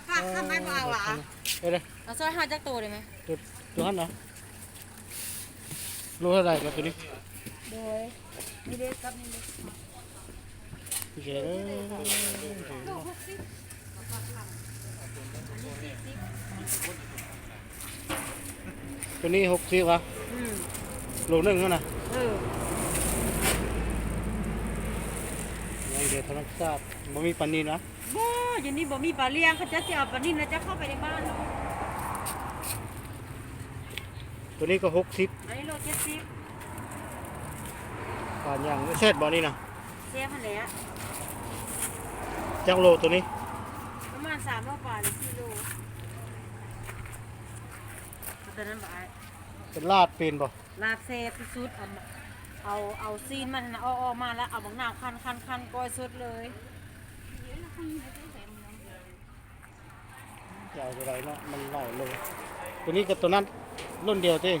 Khaj, khaj maiv puas au lawm? Tus hab no, lub tau dais ko tus ni. Tus ni hauv txij as, lus neej na. Thab naj txaj, npam mij pas nis na. Yog nis npam mij pas lias, koj cov tsis au pas nis no coj koj pais li npab. Tus ni ko hauv txij. Pas nyam xej npam nis na. Caag lus tus ni? Laj pes npaum. Laj xej xub xub, au xij mas o o mas lawv au mav naj khab khab khab koj xub lawm. Tus ni ko tus nab lub ntiag tij.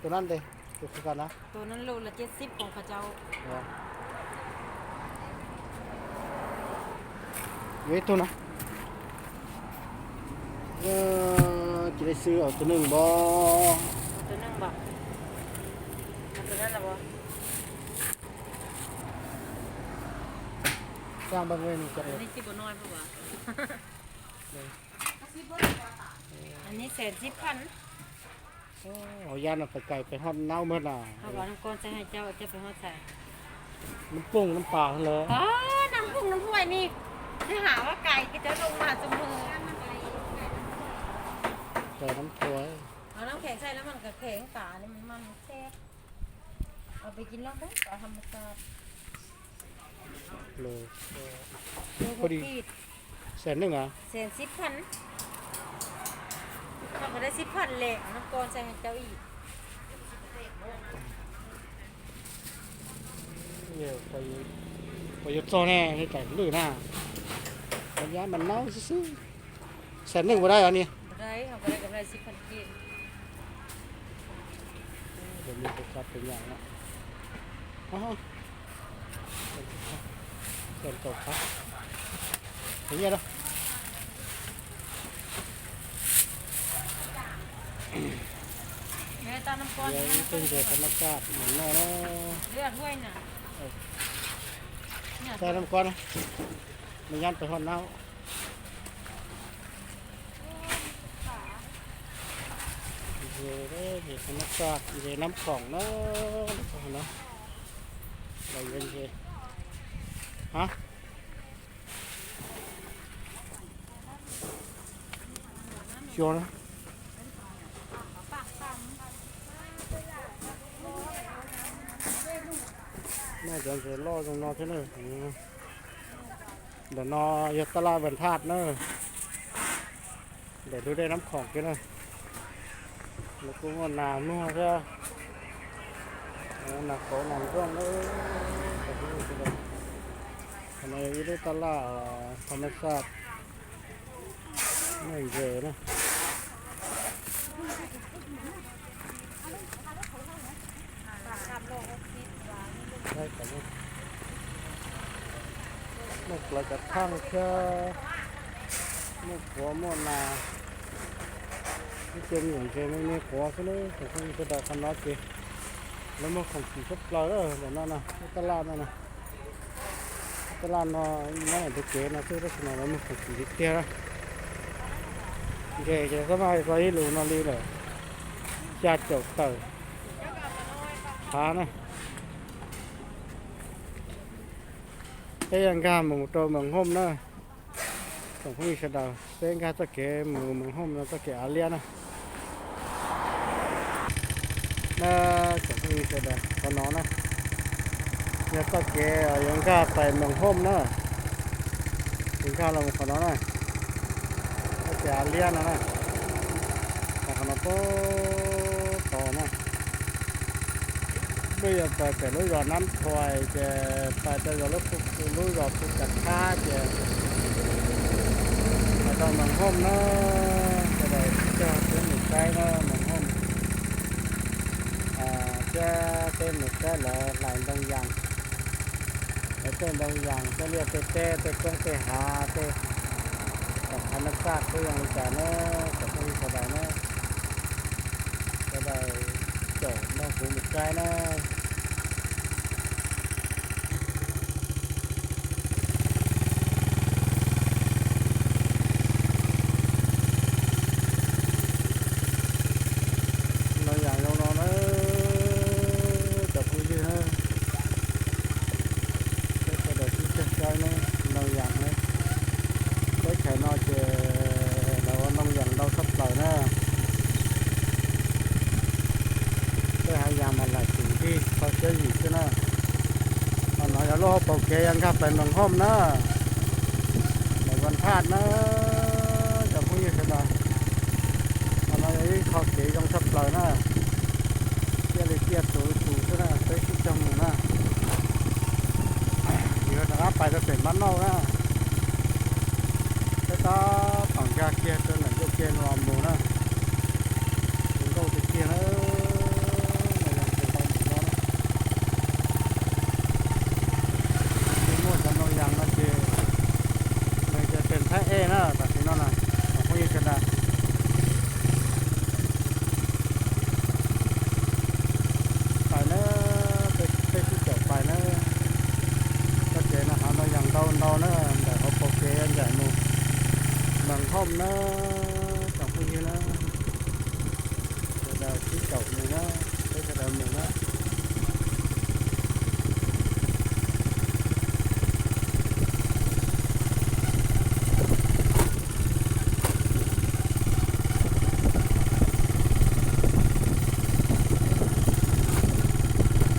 Tus nab tes, tus kws ko na. Yuav ib tug na. Cia li xwb, tus neeg npam. Hauv yaj no pais kais pem hoj naub mog na. Nab pooj nab pas lawm. Kais nab qhuav. Xees neej a? Puas yuav txog ne, li cas lwj na. Yaj mas naub xwb xwb. Xees neej puas dai os ni? Ib tug ntses thab naj txaj no na. Thab naj koj na, me nyab pem hoj naub. Ntses thab naj txaj, ntses nab khoom na. Los yuav ntses. Ha? Xyov na. Noj cov ntses loj zoo no thiab na. Ntawm no yog taj laj Vas Thaj na. Ntawm lub dej Nab Khoom kiag na. Lawv kuj muaj nas muag thiab. Nas qauv nas nrooj na. Qhov no yog ib lub taj laj thab naj txaj, muaj ntses na. Muaj plawv kav thaj thiab, muaj quav muaj nas. Ib ce me nyuam ntses me me quav xwb na. Tsoom phooj ywg sawv daws, qhov no ces lawv muag khoom txhim tshaj plaws lawm ntawm no na, lub taj laj no na. Taj laj no nyob ntawm ntug kev no xwb, tab sis mas lawv muag khoom txhim tiag tiag na. Ntses ces xab maj tau ib lus no li lawm xya caum tawm phav na. Peb yuav nkag mus rau Moos Hooj na. Tsoom phooj ywg sawv daws, peb nkag txoj kev mus Moos Hooj no txoj kev av liab na. Na, tsoom phooj ywg sawv daws, qhov no na yog txoj kev yuav nkag pais Moos Hooj na. Ces nkag los qhov no na, txoj kev av liab no na. Qhov no puag tod na. Peb yuav pais pem lub zos Nab Thuais ces pais rau zos lub, lub zos Phu Cas Thab ces pais rau Moos Hooj na. Sawv daws cog peb mus saib na, Moos Hooj thiab peb mus saib lawv hlais ntoo yas, lawv tej ntoo yas, tej liaj tej teb, tej roob tej hav, tej Noj qab peb zoo li cas na, tsoom phooj ywg sawv daws na, sawv daws caum nrog kuv mus saib na. Noo Yaas zoo no na, cov phooj ywg na, peb sawv daws sib caug saib na, Noo Yaas na. Teb chaws no ces lawv ua Noo Yaas ntau tshaj plaws na. Tej hav Yaas mas lam tim ntig kho siab yim xwb na. Qhov no yog lub hauv paus kev yuav nkag pem Mees Hooj na, Mees Vas Thaj na, cov phooj ywg sawv daws. Qhov no yog ib qho kev zoo tshaj plaws na. Ciaj li ciaj tus tus xwb na, peb sib caug mus na. Yuav rov qab pais rau pem Npab Nauj na. Peb tab tom nkag kiag rau ntawm ncauj kev no mus na. Tus nkauj tiag tiag na, no yog tus tau mus no na. Ces muaj cov Noo Yaas no ces nws ces pem Thaib Ej na, tam sim no na, tsoom phooj ywg sawv daws. Pais na, peb sib caum pais na. Txoj kev no hav Noo Yaas ntau ntau na, ntawm hauv paus kev ncaim mus Mees Hooj na, tsoom phooj ywg na. Sawv daws sib caum mus na, peb sawv daws mus na.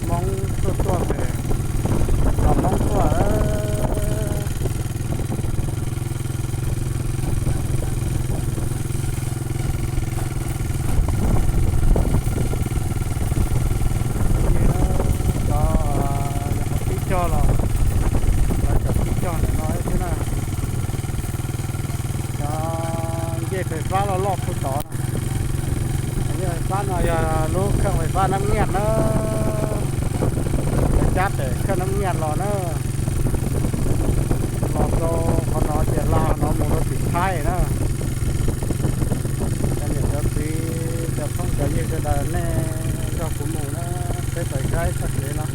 Hmoob tuaj tuaj pem, los Hmoob tuaj. Cov yog qhov pib cog los, lawv cov pib cog ntawm no thiab na. Cov ncej fais fab loj loj puag tod na. Ncej fais fab no yog lub kheej fais fab Nab Nyiaj na. Lawv cab pem kheej Nab Nyiaj los na. Los rau qhov no ces hla no mus rau tim Thaib na. Cov niam cov txiv cov phooj cov ywg sawv daws nej nrog kuv mus na, peb pais saib txoj kev no.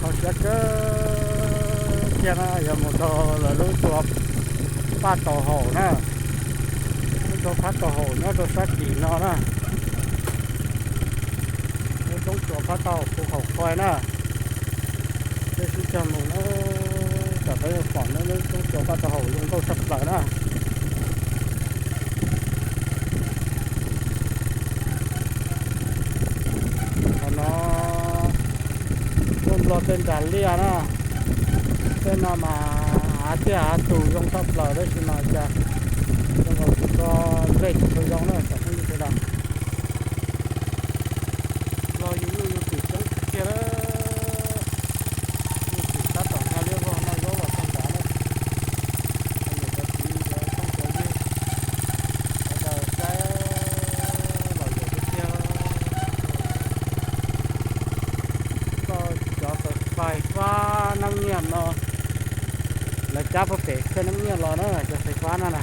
Kho siab kawg kiag na, yuav mus rau lawv lub tsua Paj Tau Haum na. Lub tsua Paj Tau Haum nyob rau sab tim no na. Lub roob tsua Paj Tau Haum Phu Khaum Khuai na. Peb sib cog mus na, kom peb pom lub roob tsua Paj Tau Haum zoo nkauj tshaj plaws na. Qhov no tuaj nplog tej nras liaj na. Tej no mas hav tiaj hav tus zoo tshaj plaws tab sis mas cas zoo nkaus tsis tshua nplej tsis tshua zoo na tsoom phooj ywg sawv daws. Los yus nyuj yus twm coob tiag tiag na. Nyuj twm tab tom nkag liab vog noj zaub los tag nrho na. Cov niam cov txiv cov phooj cov ywg sawv daws saib los yuav tiag tiag. Koj cov fais fab Nab Nyiaj no, lawv cab puag pem kheej Nab Nyiaj los na, cov fais fab no na.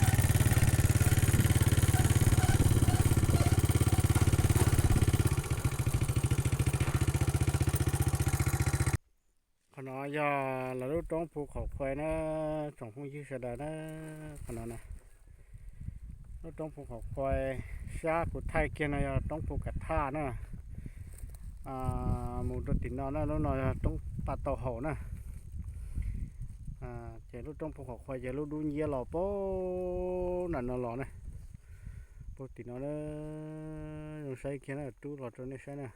Qhov no yog lawv lub roob Phu Khaum Khuai na, tsoom phooj ywg sawv daws na. Qhov no na, lub roob Phu Khaum Khuai, sab kuv thaij kiag no yog roob Phu Kam Thaj na. Mus rau tim no na, lub no yog roob Paj Tau Haum na. Ces lub roob Phu Khaum Khuai ces lub dub nciab los puag nram no los na. Puag tim no na, zoo saib kiag na, rub los rau nej saib na.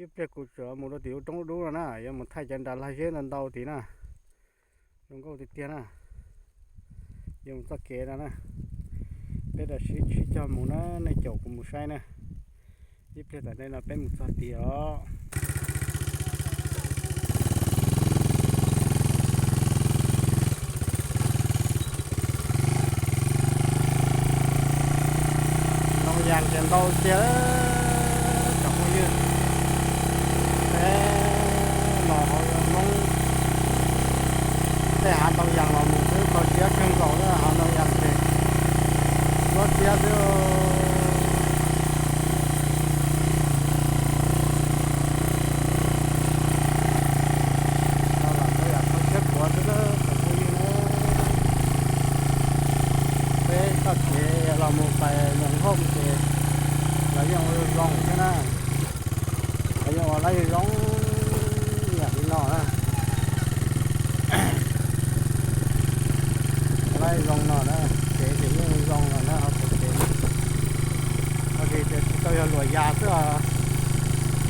Ib pliag kuv tseem mus rau tim lub roob dub no na, yuav mus thaij cov nras lag zeb ntau ntau tid na. Zoo nkauj tiag tiag na. Yuav mus txoj kev no na. Peb rau sib sib cog mus na, nej caum kuv mus saib na. Ib pliag tom ntej no peb mus txog tid os. Noo Yas ces ntau tiag, tsoom phooj ywg. Peb los hauv Hmoob tej hav Noo Yas los mus twb kho siab kawg nkaus na, hav Noo Yas Peb zoo no na, kev ces yeej zoo no na, hauv paus kev, tias tsis tau yog luam yas xwb os.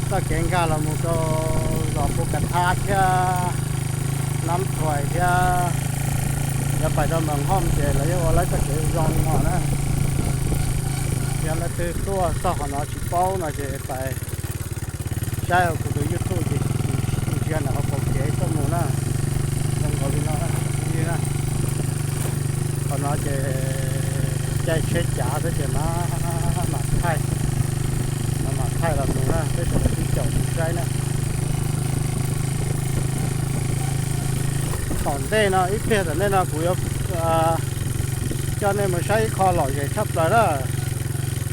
Txoj kev nkag los mus rau zos Phu Ka Thab thiab Nab Thuais thiab, yuav pais rau Mees Hom ces lawv yuav ua lawv txoj kev zoo no na. Yog leej twg tuaj txog qhov no tsis paub no ces pais saib kuv tus YouTube ces ntsia ntawm hauv paus kev tuaj mus na. Zoo nkaus li no na. Qhov no ces caij tsheb cav xwb ces mam, mam thaij, mam thaij los mus na, peb sawv daws sib caum mus saib na. Tom ntej no, ib pliag tom ntej no kuv yuav coj nej mus saib ib qho lom zem tshaj plaws na.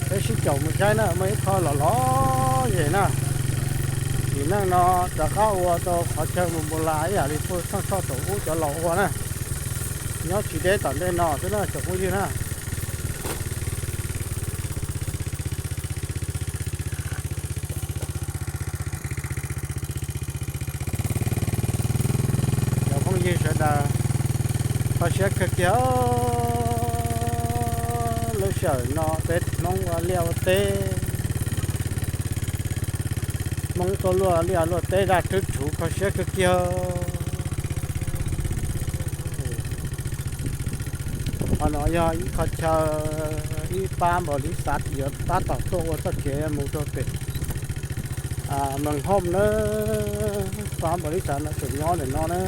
Peb sib caum mus saib na, muaj ib qho lom lom zem na. Sim neej no rov qab ua tau qhov chaw mus mus las ib yam li pug txooj tshoj thaum ub cov laus ua na. Nyob tsis deb tom ntej no xwb na tsoom phooj ywg na. Cov phooj ywg sawv daws, kho siab kawg kiag. Lub sij hawm no peb Hmoob ua liaj ua teb, Hmoob tuaj luaj liaj luaj teb zaj rwb rhuv kho siab kawg kiag. Qhov no yog ib qho chaw, ib pab npaum li xav tias yuav tab tom tuaj ua txoj kev mus rau pem Mees Hom na, pab npaum li xav no tseem nyob ntawm no na.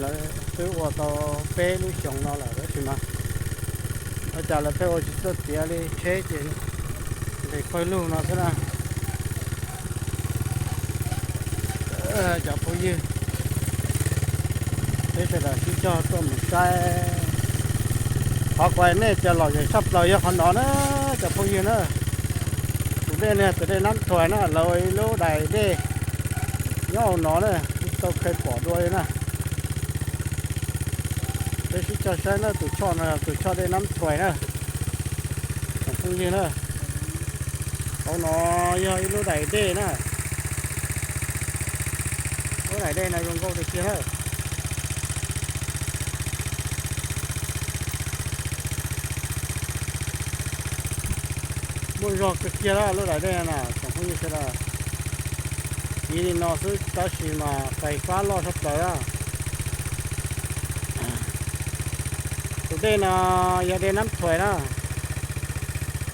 Lawv twb ua tau peb lub xyoo no lawm tab sis mas ua cas lawv pheej ua tsis txawj txiav li, tsheb ces nres pawg lug no xwb na. Cov phooj ywg, peb sawv daws sib cog tuaj mus saib. Qhov kuv hais nej cov lom zem tshaj plaws yog qhov no na, cov phooj ywg na. Tus dej no yog tus dej Nab Thuais na, lawv ua ib lub dais dej nyob hauv no na, tsis tau kev pom dua li na. Peb sib cog saib na, tus choj no yog tus choj dej Nab Thuais na, cov phooj ywg na. Hauv no yog ib lub dais dej na. Lub dais dej no zoo nkauj tiag tiag na. Muaj zog kawg kiag lub dais dej na tsoom phooj ywg sawv daws. Kiv li no xwb tab sis mas fais fab loj tshaj plaws na. Tus dej no yog dej Nab Thuais na,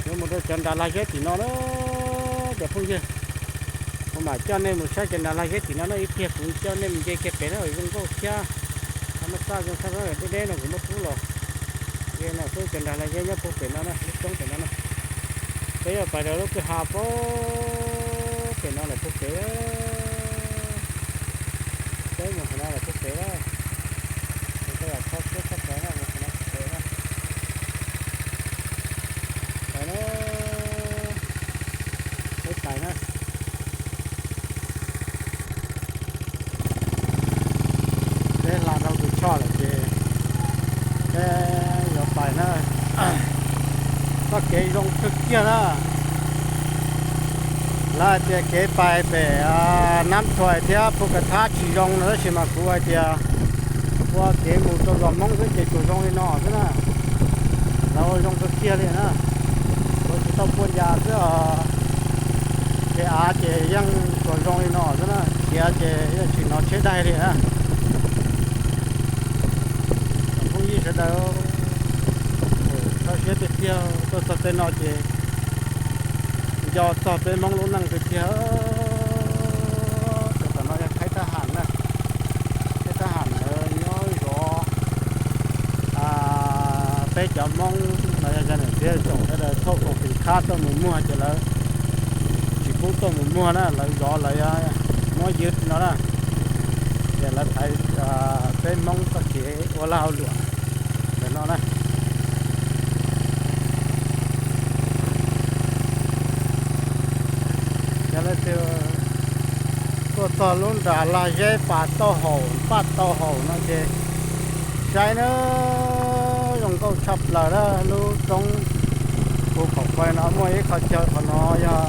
yuav mus rau cov nras lag zeb tim no na cov phooj ywg. Kuv mam coj nej mus saib cov nras lag zeb tim no na, ib pliag kuv coj nej mus nce kiag pem na, zoo nkauj thiab. Tha ma xaj zoo tshaj, deb deb no kuv muab pub los. Ces no xwb cov nras lag zeb nyob puag pem no na, lub roob pem no na. Peb yuav pais rau lub kwj ha puag pem no lawm puag pem. Peb mus qhov no lawm puag pem na. Peb yog txhob siab txhob kov na, mus qhov no puag pem na. Pais na, peb pais na. Peb hla dhau tus choj lawm ces peb yuav pais na. Txoj kev zoo kawg kiag na. Lawv hais tias kev pais pem Nab Thuais thiab Phu Ka Thab tsis zoo no tab sis mas kuv hais tias ua kev mus rau zos Hmoob xwb ces tsuas zoo li no xwb na. Lawv ua zoo kawg kiag li na. Ua tsis tau pua yas xwb os. Kev av ces yeej tsuas zoo li no xwb na, khiav ces yeej tsis hnov tsheb daig li na. Phooj ywg sawv daws, kho siab tiag tiag tuaj txog tej no ces nco txog peb Hmoob lub neej tiag tiag. Tam no yog Thaib Thab Ham na, Thaib Thab Ham lawv nyob zov peb cov Hmoob los yog cov niam txiv tsoom sawv daws thauj kaum feem khab tuaj mus muag ces lawv tsis pub tuaj mus muag na, lawv zov lawv muab ywg no na. Ces lawv thaiv peb Hmoob txoj kev ua lag ua luam ntawm no na. Yog leej twg tuaj txog lub nras lag zeb pas tau haum, paj tau haum no ces saib na, zoo nkauj tshaj plaws na. Lub roob puv kaum fais no muaj ib qho chaw, qhov no yog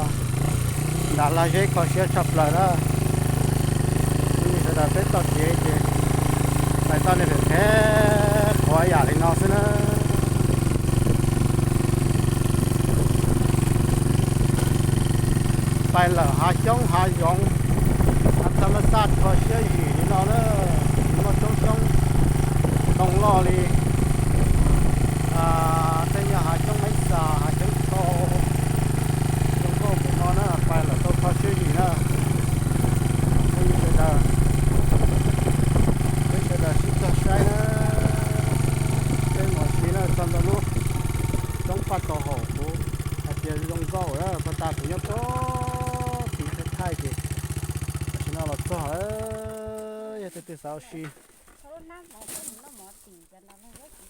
nras lag zeb kho siab tshaj plaws na. Sawv daws peb txoj kev ces pais txoj niag phem phem Pais lawm hav xyoob hav zoov, hav thas mas xaj kho siab zim li no na, tsis muaj roob xyoob ntoo loj li. Tej yog hav xyoob Maiv Xas, hav xyoob Thau, zoo nkauj npaum no na, pais lawm tau kho siab zim na. Peb sawv daws, peb sawv daws sib cog saib na. Peb mus ua si na, txog ntawm lub roob Paj Tau Haum kuv hais tias zoo nkauj lawm, puag ta kuv nyob puag tim Thaib Thaij ces tam sim no los txog lawm, yog tiag tiag xav ua si.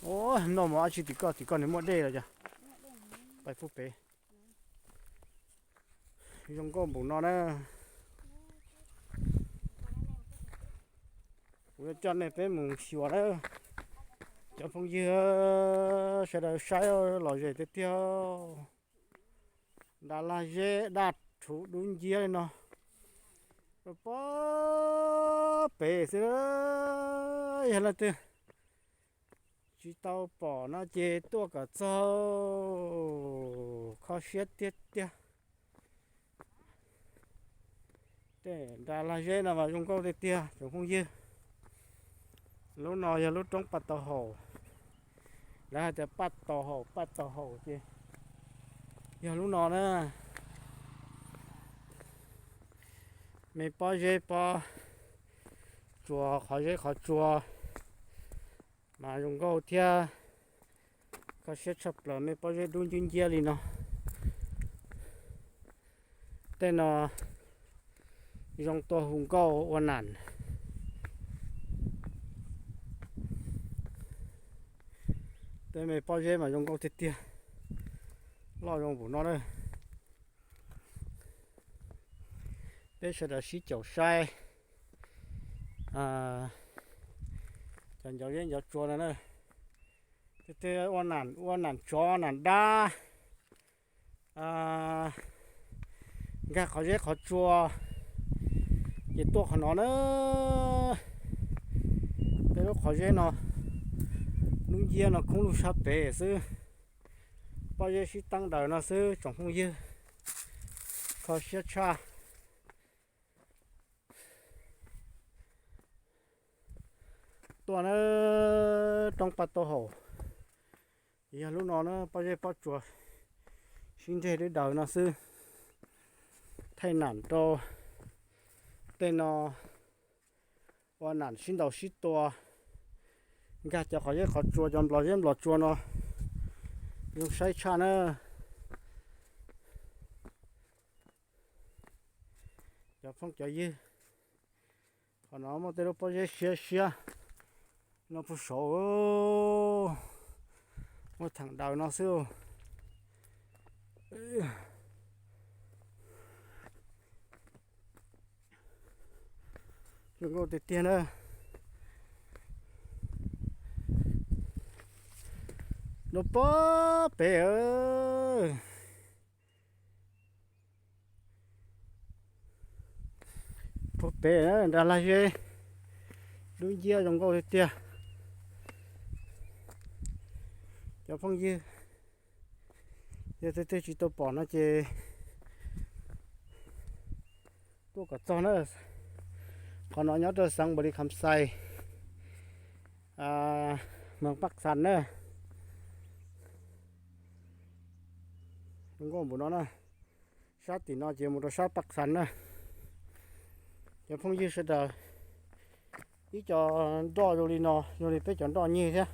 Ua, noj mov dab tsi tim koj, tim koj nws muaj dej los yog? Pais pub pem. Zoo nkauj npaum no na. Kuv yuav coj nej peb mus xyuas na. Cov phooj ywg sawv daws saib lom zem tiag tiag. Nra lag zeb daj rhuv dub nciab li no. Rau puag pem xwb, yog leej twg tsis tau pom no ces tuaj kom txog, kho siab tiag tiag. Tej nra lag zeb no mas zoo nkauj tiag tiag tsoom phooj ywg. Lub no yog lub roob Paj Tau Haum. Lawv hais tias Paj Tau Haum, Paj Tau Haum ces yog lub no na. Me pob zeb pob tsua, qhov zeb qhov tsua mas zoo nkauj thiab kho siab tshaj plaws, me pob zeb dub nciab nciab li no. Tej no zoo tua hu nkauj ua nam. Tej me pob zeb mas zoo nkauj tiag tiag, loj zoo npaum no na. Peb sawv daws sib caum saib cov ncov zeb ncov tsua no na. Tej ua nam, ua nam tsov nam dab, nkag qhov zeb qhov tsua, ces tuaj qhov no na. Tej lub qhov zeb no, lub nciab no khoob lug sab pem xwb, pob zeb sib teeb daws no xwb tsoom phooj ywg, kho siab tshaj. Tuaj na, roob Paj Tau Haum, yog lub no na, pob zeb pob tsua sib nreg dawb daws no xwb. Thaij nam rau tej no, ua nam sib ntaus sib tua, nkag cov qhov zeb qhov tsua, cov nplos zeb nplos tsua no zoo saib tshaj na. Cov phooj cov ywg, qhov no muaj tej lub pob zeb siab siab no puag saud, muaj theem daws no xwb. Zoo nkauj tiag tiag na. Rau puag pem, puag pem nrag lag zeb dub nciab zoo nkauj tiag tiag. Cov phooj ywg, yog tej tsis tau pom no ces tuaj kom txog na. Qhov no nyob rau xeev Npaus Lis Kham Xais, moos Paj Xas na. Zoo nkauj npaum no na. Sab tim no ces mus rau sab Paj Xas na. Cov phooj ywg sawv daws, ib co nroj zoo li no zoo li peb cov nroj nyeg thiab.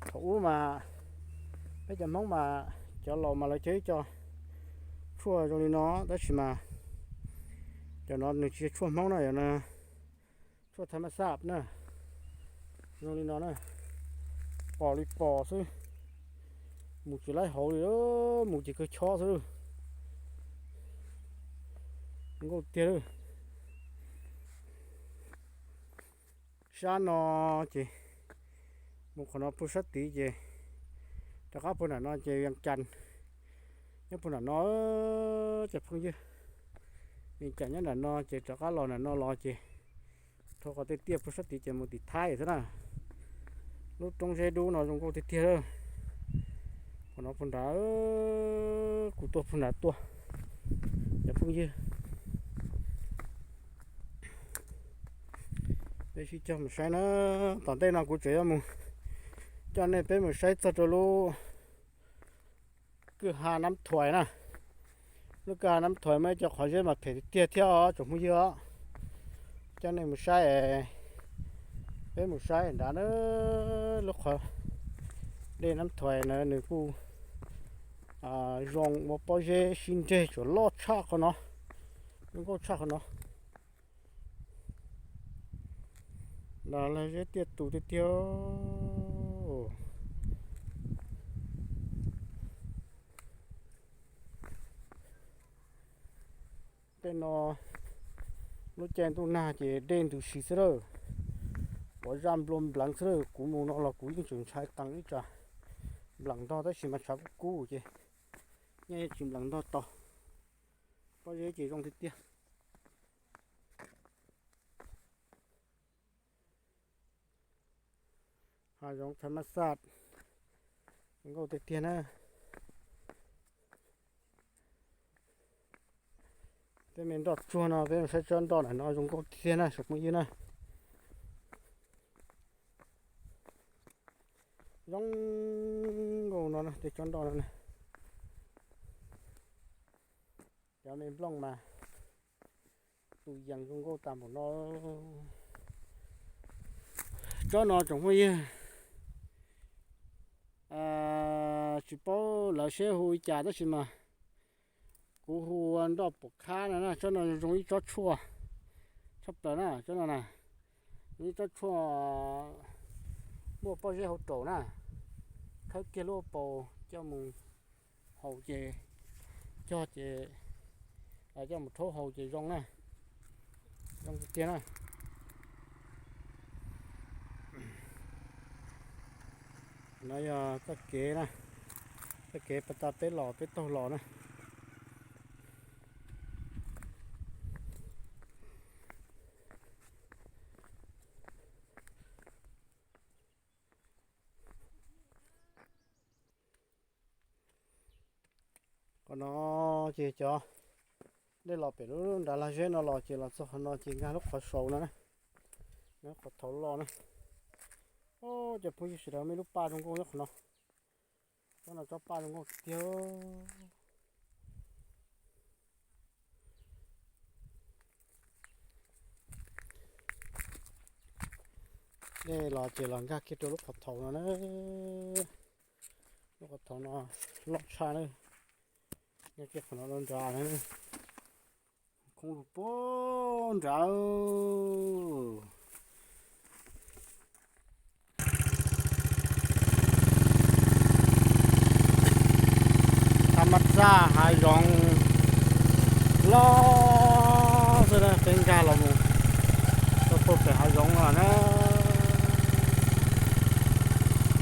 Thaum ub mas peb cov Hmoob mas cov laus mas lawv cog ib co tshuaj zoo li no, tab sis mas cov no nws tsis yog tshuaj Hmoob na, yog tshuaj thas mas xaj na. Zoo li no na, pom li pom xwb, mus tsis laib hauv li, mus ces kawg chob xwb. Nkauj tiag. Sab no ces mus qhov no puag sab tid ces rov qab puag nram no ces Vias Cas nyob puag nram no. Cov phooj ywg, Vias Cas nyob nram no ces rov qab los nram no los ces dhau qhov tej tiaj puag sab tid ces mus tim Thaib xwb na. Lub roob zeb dub no zoo nkauj tiag tiag. Qhov no puag nrad, kuv tuaj puag nrad tuaj, cov Phooj ywg, peb sib cog mus saib na. Tom ntej no kuv tseem yuav mus coj nej peb mus saib txog rau lub kwj ha Nab Thuais na. Lub kwj ha Nab Thuais muaj ib co qhov zeb mas phem tiag thiab os tsoom phooj ywg os. Coj nej mus saib, peb mus saib nrad na. Lub qhov dej Nab Thuais na nws kuj zoo ua pob zeb sib nreg tsuas loj tshaj qhov no, zoo nkauj tshaj qhov no. Nrad lawv zeb tiaj tus tiag tiag. Tej no lub caij ntuj nag ces dej ntws si xwb lawm, quav zaj nplua npleev xwb lawm. Kuv mus no los kuv yeej tseem ntshai teev ib tsam npleem ntog tab sis mas tshav kub kub ces yeej tsis npleem ntog tau. Pob zeb ces zoo tiag tiag. Hav zoov thav mab xaj, zoo nkauj tiag tiag na. Peb me nroj tsuag no peb mus saib tsob nroj ntawm no zoo nkauj tiag tiag na tsoom phooj ywg na. Zoo nkauj no tej tsob nroj no na. Cov me nplooj mas tus yees zoo nkauj tas npaum no. Tsob no tsoom phooj ywg, tsis paub lawv seb hu li cas tab sis mas kuv hu ua nroj pum khab no na. Tsob no zoo ib tsob tshuaj tshaj plaws na. Tsob no na, ib tsob tshuaj muaj pob zeb hauv raum na, khawb kiag lub hauv paus coj mus haus ces, cog ces, coj mus rhaub haus ces zoo na, zoo tiag tiag na. No yog txoj kev na, txoj kev pas tas peb los peb taug los na. Qhov no ces cov dej los pem lub nrad lag zeb no los ces los txog qhov no ces nkag lub qhov saud no na, lub qhov thaud los na. Cov phooj ywg sawv daws, muaj ib lub paj zoo nkauj nyob qhov no. Tsob no tsob paj zoo nkauj tiag. Dej los ces los nkag kiag rau lub qhov thaud no na. Lub qhov thaud no loj tshaj na. Nkag kiag qhov no rau nrad na. Khoob lug puag nrad. Tha mas txaj hav zoov loj xwb na, peb nkag los mus rau puag pem hav zoov no na.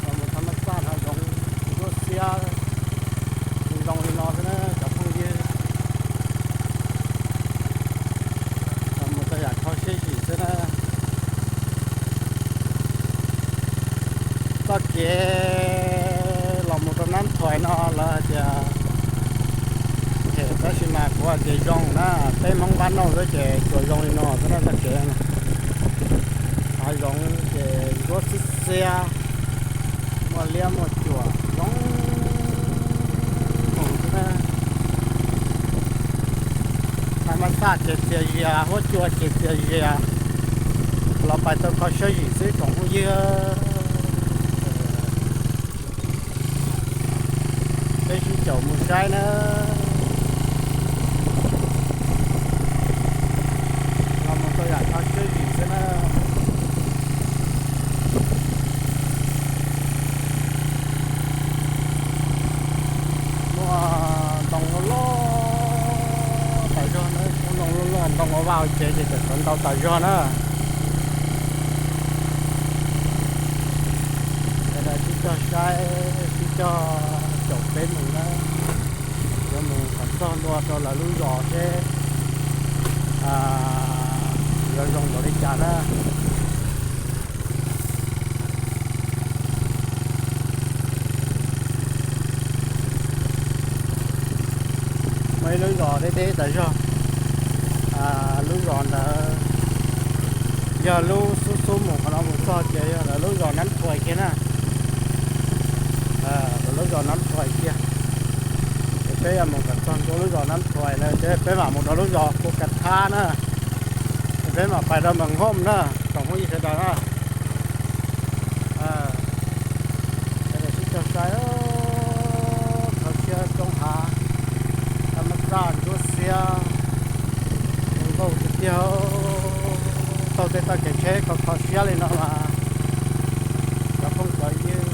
Los mus tha mas txaj hav zoov ntsuab xiab zoo li no xwb na cov phooj ywg. Los mus tau yam kho siab zim xwb na. Txoj kev los mus rau Nab Thuais no lawv hais tias phem tab sis mas kuv hais tias zoo na, peb Hmoob npab nauj xwb ces tsuas zoo li no xwb na txoj kev. Hav zoov ces ntsuab xiab xiab, muaj liab muaj cuam zoo mus xwb na. Tha mas txaj ces txias zias, huab cua ces txias zias, los pais tau kho siab zim xwb tsoom phooj ywg. Peb sib caum mus saib na. Los mus tau yam kho siab zim xwb na. Muaj ntoo loj loj tas zog na, muaj ntoo loj loj, ntoo ua vaj ua tsev ces tseem tshuav ntau tas zog na. Sawv daws sib cog saib, sib cog caum peb mus na. Yuav mus kom txog ntua rau lawv lub zos seb yuav zoo npaum li cas na. Muaj ib lub zos deb deb tas zog. Lub zos ntawd yog lub xub xub mus qhov no mus txog ces yog lawv lub zos Nab Thuais kiag na. Lawv lub zos Nab Thuais kiag. Ces peb yuav mus kom txog ntua lub zos Nab Thuais lawm ces peb mam mus rau lub zos Phu Kas Thab na. Ces peb mam pais rau Meem Hooj na, tsoom phooj ywg sawv daws na. Sawv daws sib cog saib, kho siab roob hav, thaj mab raj ntsuab xiab, zoo nkauj tiag tiag. Taug tej txoj kev tsheb kho kho siab li no mas cov phooj cov ywg,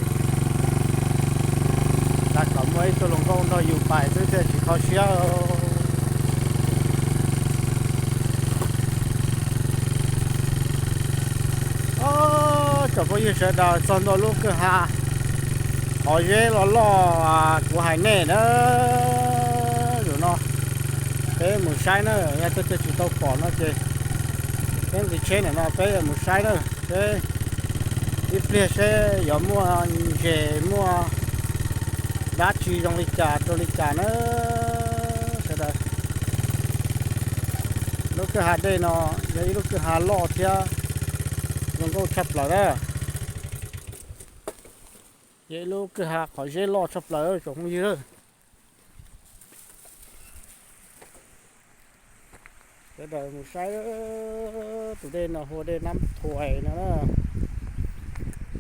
xav kom muaj ib tug hluas nkauj nrog yus pais xwb thiaj tsis kho siab. Tsoom phooj ywg sawv daws, txog ntua lub kwj ha qhov zeb loj loj kuv hais nej na. Zaum no peb mus saib na, yog tej tug tsis tau pom no ces peb nqis tsheb ntawm no peb mus saib na. Peb ib pliag seb yuav muaj ntses muaj dab tsi zoo li cas rau li cas na sawv daws. Lub kwj ha dej no yog ib lub kwj ha loj thiab zoo nkauj tshaj plaws na. Yog ib lub kwj ha qhov zeb loj tshaj plaws tsoom phooj ywg. Sawv daws mus saib tus dej no hu ua dej Nab Thuais no na.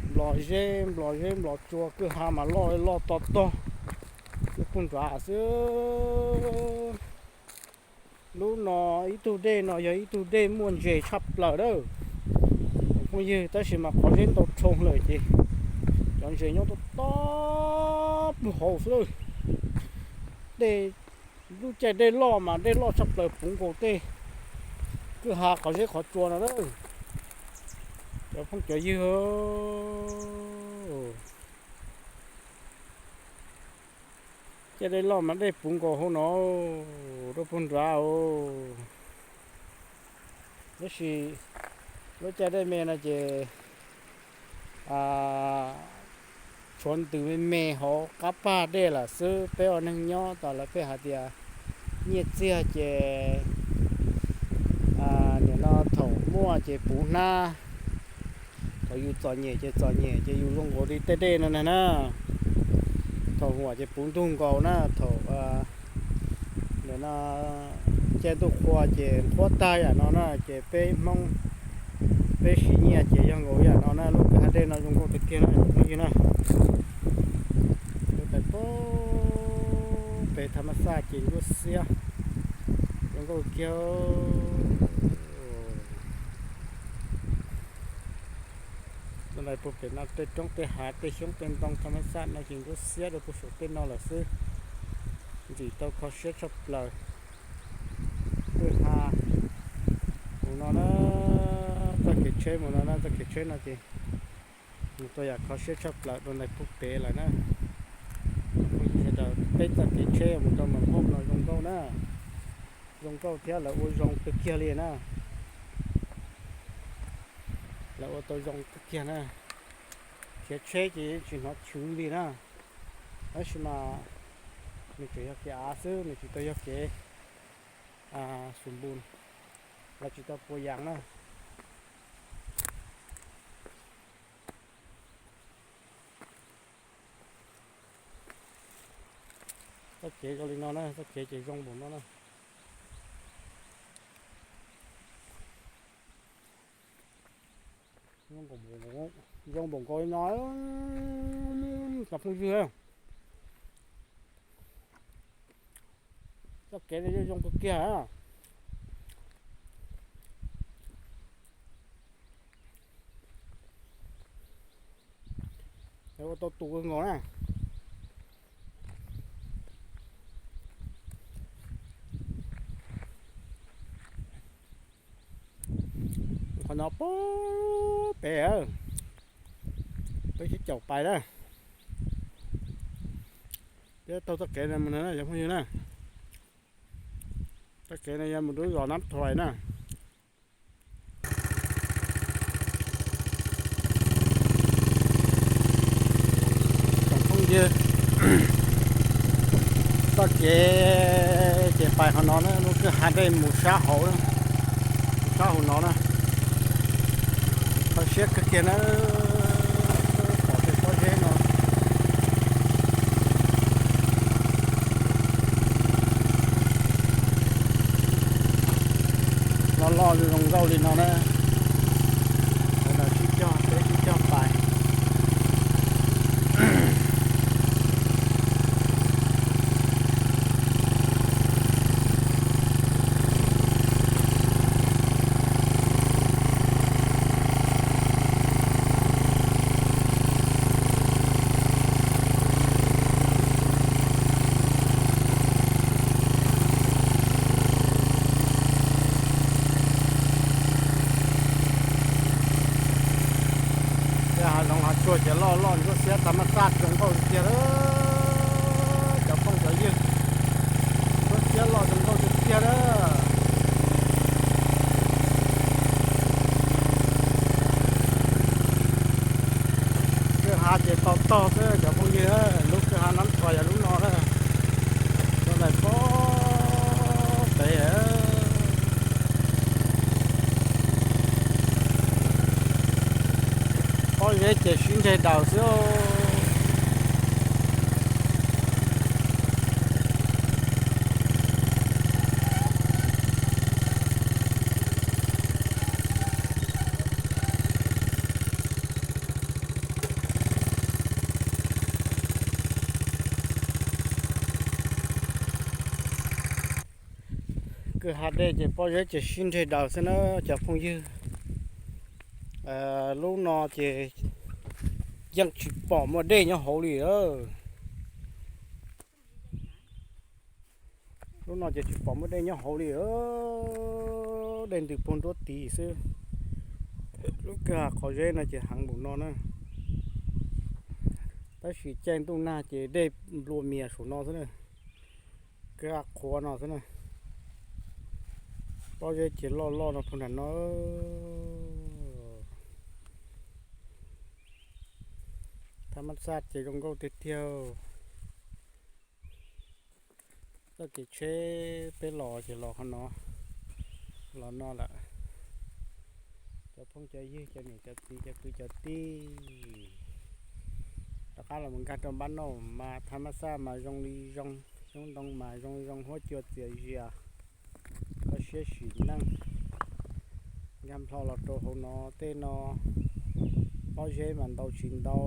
Nplos zeb nplos zeb nplos tsua, kwj ha mas loj loj to tog, lub puag nrad xwb. Lub no ib tug dej no yog ib tug dej muaj ntses tshaj plaws lawm tsoom phooj ywg, tab sis mas qhov zeb ntau dhau lawm ces cov ntses nyob toj toj puag hauv xwb lawm. Dej, lub caij dej loj mas dej loj tshaj plaws puv nkaus tej kwj ha qhov zeb qhov tsua no lawm cov phooj cov ywg. Caij dej loj mas dej puv nkaus hauv no rau puag nrad os. Tab sis lub caij dej me no ces tshuav ntws me me hauv qab pag dej lawm xwb. Peb ua neeg nyob tas lawv pheej hais tias nyiaj txiag ces nim no thaum muaj ces puv hnab, thaum yus txom nyem ces txom nyem ces yus zoo nkaus li tej dej no na na. Thaum huam ces puv ntug nkaus na, thaum nim no caij ntuj qhua ces nqhuab tag yam no na. Ces peb Hmoob peb siv nyiaj ces yog nkaus yam no na. Lub kwj ha dej no zoo nkauj tiag tiag na tsoom phooj ywg na. Lub tais pem tham mas xaj ces ntsuab xiab zoo nkauj kiag. Lub tais puag pem no tej roob tej hav tej xyoob tej ntoo tham mas xaj no ces ntsuab xiab rau puag saum tej no lawm xwb. Ntxim tau kho siab tshaj plaws. Kwj ha mus no na, txoj kev tsheb mus no na, txoj kev tsheb no ces mus tau yam kho siab tshaj plaws rau tais puag pem lawm na. Peb txoj kev tsheb mus rau Meem Hooj no zoo nkauj na, zoo nkauj thiab lawv ua zoo kawg kiag li na. Lawv ua tau zoo kawg kiag na. Khiav tsheb ces tsis hnov chwv li na, tab sis mas nws tseem yog kev av xwb, nws tsis tau yog kev xus npus, los tsis tau pua yas na. Txoj kev zoo li no na, txoj kev ces zoo npaum no na. Zoo npaum nkaus li no, cov phooj ywg. Txoj kev zoo kawg kiag. Ua tau tus kawg nkaus na. Qhov no puag pem, peb sib caum pais na. Peb taug txoj kev no mus no cov phooj ywg na. Txoj kev no yog mus rau zos Nab Thuais na. Tsoom phooj ywg, txoj kev ces pais qhov no na, lub kwj ha dej mus sab hauv na. Sab hauv no na, kho siab kawg kiag na, pom tej pob zeb no loj loj zoo nkauj li no na, sawv daws sib cog teb sib cog pais. Tej hav zoov hav tsuag ces loj loj ntsuab xiab tag mab xaj zoo nkauj tiag tiag lawm cov phooj cov ywg. Ntsuab xiab loj zoo nkauj tiag tiag lawm. Kwj ha ces tog tog xwb cov phooj ywg, lub kwj ha Nab Thoj yog lub no na, rau ntawm pob pem. Pob zeb ces sib nreg daws xwb. Kwj ha dej ces pob zeb ces sib nreg daws xwb na cov phooj ywg. Lub no ces yeej tsis pom muaj dej nyob hauv li. Lub no ces tsis pom muaj dej nyob hauv li, dej ntws puag nruab tid xwb. Lub kwj ha qhov zeb no ces heev npaum no na. Tab sis caij ntuj nag ces dej nplua mias saum no xwb na. Kwj ha qhuav no xwb na. Pob zeb ces loj loj no puag nram no. Thaj mab xaj ces zoo nkauj tiag tiag. Txoj kev tsheb peb los ces los qhov no, los no lawm. Cov phooj cov ywg, cov niam cov txiv, cov kwv cov tij, rov qab los mus nkag rau npab noj mas thaj mab xaj mas zoo li zoo, xyoob ntoo mas zoo zoo, huab cua txias zias, kho siab sim neej. Nkag nplho los rau hauv no tej no, pob zeb mas ntau tsis ntau,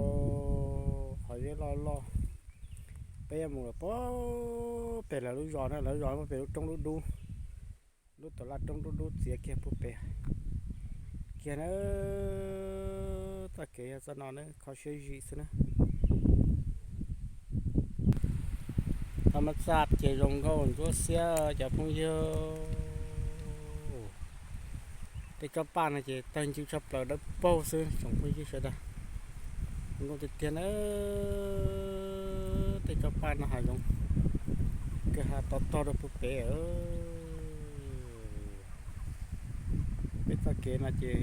qhov zeb loj loj. Peb yuav mus lawm puag pem lawv lub zos na, lawv lub zos puag pem lub roob dub dub, lub tau laj roob dub dub txiav kiag puag pem kiag na. Txoj kev yog txoj no na, kho siab zim xwb na. Thaj mab xaj ces zoo nkauj ntsuab xiab cov phooj ywg. Tej tsob paj no ces tawg ncw tshaj plaws dawb paug xwb tsoom phooj ywg sawv daws. Zoo nkauj tiag tiag na. Tej tsob paj no hav zoov, kwj ha tog tog rau puag pem. Peb txoj kev no ces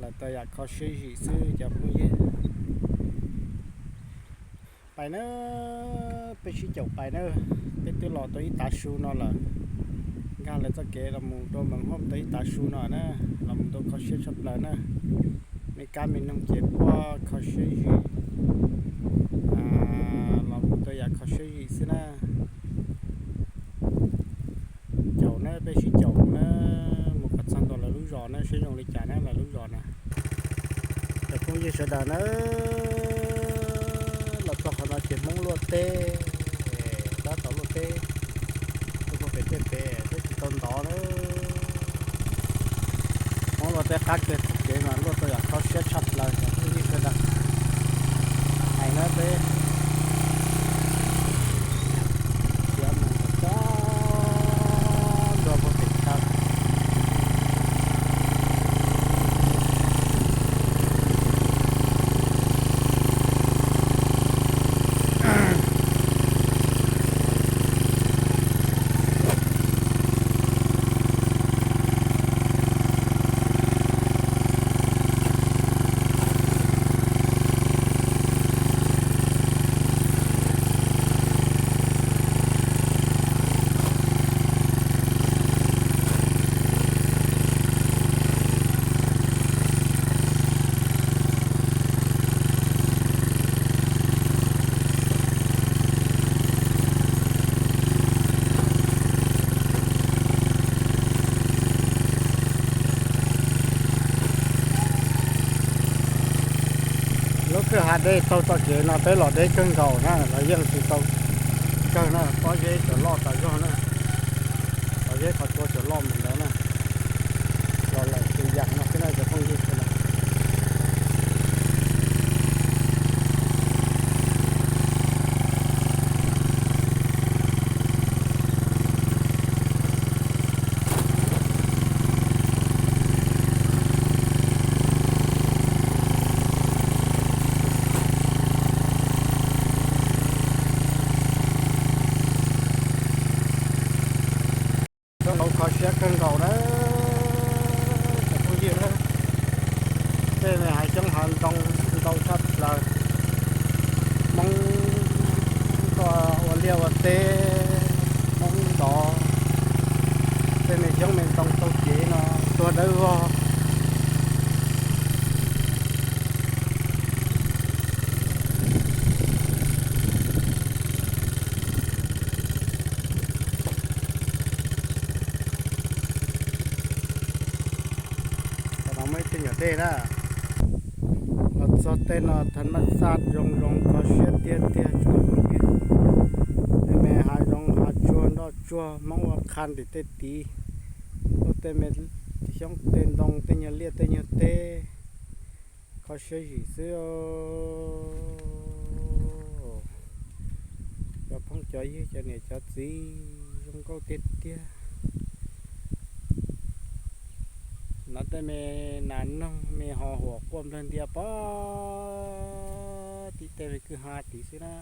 lawv tau yam kho siab zim xwb cov phooj ywg. Pais na, peb sib caum pais na, peb twb los tau ib tav su no lawm. Nkag lawv txoj kev los mus rau Mees Hoob tau ib tav su no na, los mus tau kho siab tshaj plaws na. Me kab me noog ces puab kho siab zim, los mus tau yam kho siab zim xwb na. Caum na, peb sib caum na, mus kom txog ntua lawv lub zos na, seb zoo li cas na lawv lub zos na. Cov phooj ywg sawv daws na, los txog qhov no ces Hmoob luaj teb, tab tom luaj teb, tuaj puag pem tej pem twb tsis tau ntov na. Hmoob luaj teb qab kiag txoj kev mas luaj tau yam kho siab tshaj plaws cov phooj ywg sawv daws. Hais na peb khiav mus kom txog ntua puag pem chaw. Kwj ha deb taug txoj kev no peb los deb kawg nkaus na, los yeej tsis tau kawg na, pob zeb tsuas loj tas zog na, pob zeb qhov tsua tsuas loj mus ntawd na, los lawm tsis yam no xwb na cov phooj ywg. Koj nkaus kho siab kawg nkaus na, cov phooj ywg na. Tej me hav xyoob hav ntoo ntau tshaj plaws. Hmoob tuaj ua liaj ua teb, Hmoob ntov tej me xyoob me ntoo taug kev no tuag dawb vog. Qhov no muaj ib tug nyuam dej na. Los txog tej no thav maj xaj zoo zoo kho siab tiag tiag tsoom phooj ywg. Tej me hav zoov hav tsuag nroj tsuag Hmoob ua qha tim tej tid, ua tej me xyoob tej ntoo tej nyuag liaj tej nyuag teb, kho siab zim xwb. Cov phooj cov ywg cov niam cov txiv zoo nkauj tiag tiag. No tej me nas noog me ho huam quaj nplawg ntia pog tim tej me kwj ha tid xwb na.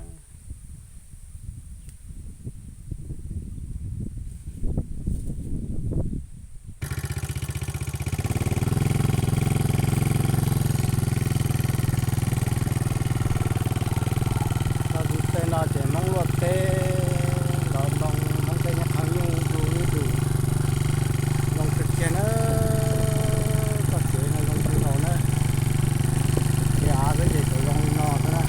Txog tim tej no ces Hmoob luaj teb los ntoo Hmoob tej nyab qhov nyuj du lub dus zoo kawg kiag na. Txoj kev no zoo kawg nkaus na. Kev av xwb ces tsuas zoo li no xwb na.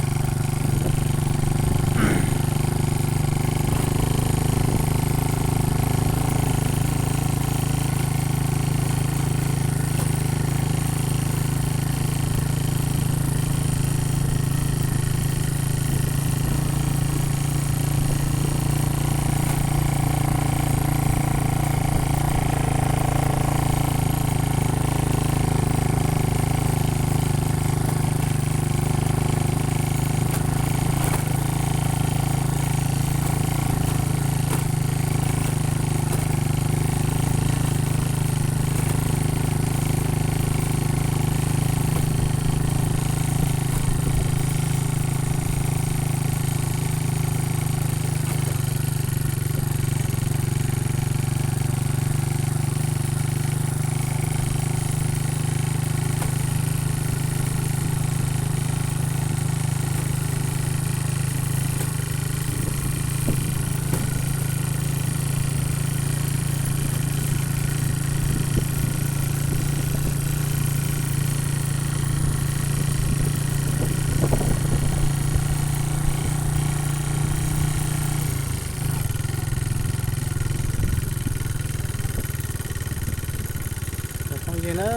Cov phooj ywg na,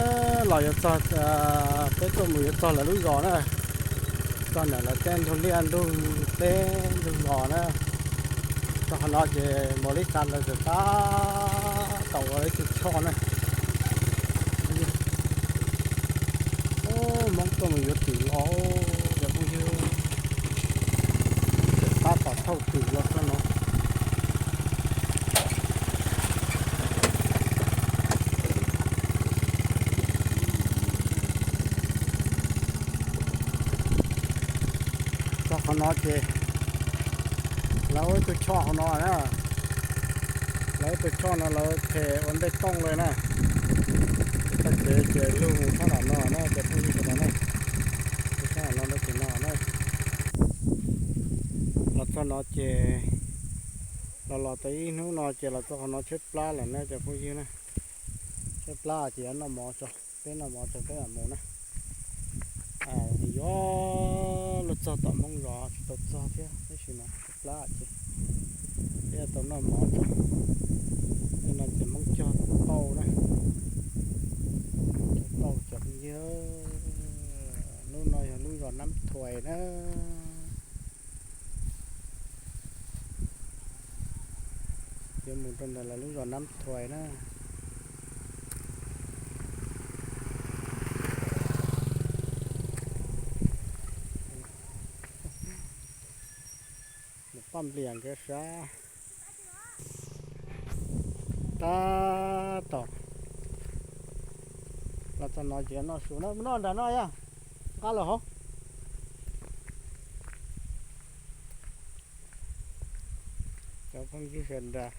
los yuav txog, peb tuaj mus yuav txog lawv lub zos na, txog ntawm lawv tej ntug liaj ntug teb ntug zos na. Txog qhov no ces npaum li cas lawv txawm tab tom ua ib tug choj na. Hmoob tuaj mus yuav twm los, cov phooj ywg, txawm tab tom thauj twm los txog no. Txog qhov no ces lawv ua ib tug choj hauv no na. Lawv ib tug choj no lawv them ua npej tooj li na. Txoj kev ces lug mus sab nram no na cov phooj ywg sawv daws na. Sab nram no rau tim no na. Los txog no ces los los tau ib hnub no ces los txog qhov no tshaib plab lawm na cov phooj ywg na. Tshaib plab ces yuav noj mov tso, peb noj mov tso peb mam mus na. Yuav luag txog tom Hmoob zos tsis tau txog thiab tab sis mas tshaib plab ces peb yuav tau noj mov tso. Tej no ces Hmoob cog tauj na, cog tauj cov phooj ywg. Lub no yog lub Nab Thuais na. Yuav mus rau ntawm lawv lub zos Nab Thuais na. Poj npliam nkawd sab. Tab tom los txog no ces noj su na, noj nram no yog nqa los hauv. Cov phooj ywg sawv daws,